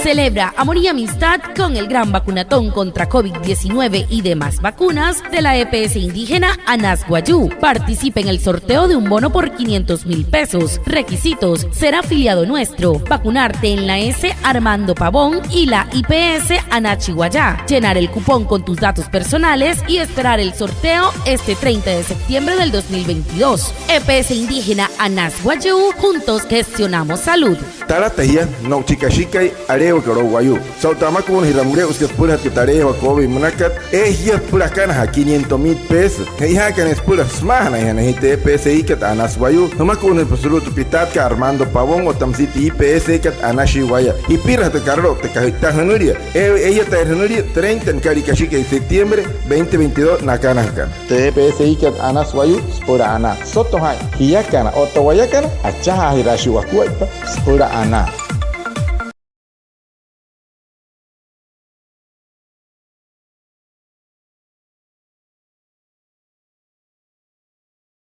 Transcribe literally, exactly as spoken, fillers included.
Celebra amor y amistad con el gran vacunatón contra covid diecinueve y demás vacunas de la EPS indígena Anas Wayuu. Participa en el sorteo de un bono por quinientos mil pesos. Requisitos: ser afiliado nuestro, vacunarte en la S Armando Pavón y la IPS Anashi Wayuu, llenar el cupón con tus datos personales y esperar el sorteo este treinta de septiembre del dos mil veintidós. EPS indígena Anas Wayuu, juntos gestionamos salud. Talata jia no'u chi kashikai aleewakat o'u wayuu. So'u tü amakuunajiraakat müle'usükat süpülajatü tü aleewaa covid münakat, ee jia süpüla akanajaa quinientos mil pesos. Che'ojaakana süpüla, sümaajanainjanain jia tü EPSIkat Anas Wayuu. Jümakuunajapa sulu'u tü pitaatkat Armando Pavón otta müsia tü IPSkat Anashi Wayuu. Jipirajatü karaloukta aka jü'ita jünülia. Ee, ee jia taya jünülia treinta nükalia kashikai septiembre veinte veintidós nakanajakana. Tü EPSIkat Anas Wayuu süpüla anaa. Soto jaa'in jiakana otta wayakana, achajaajiraashii wakuaippa süpüla anaa.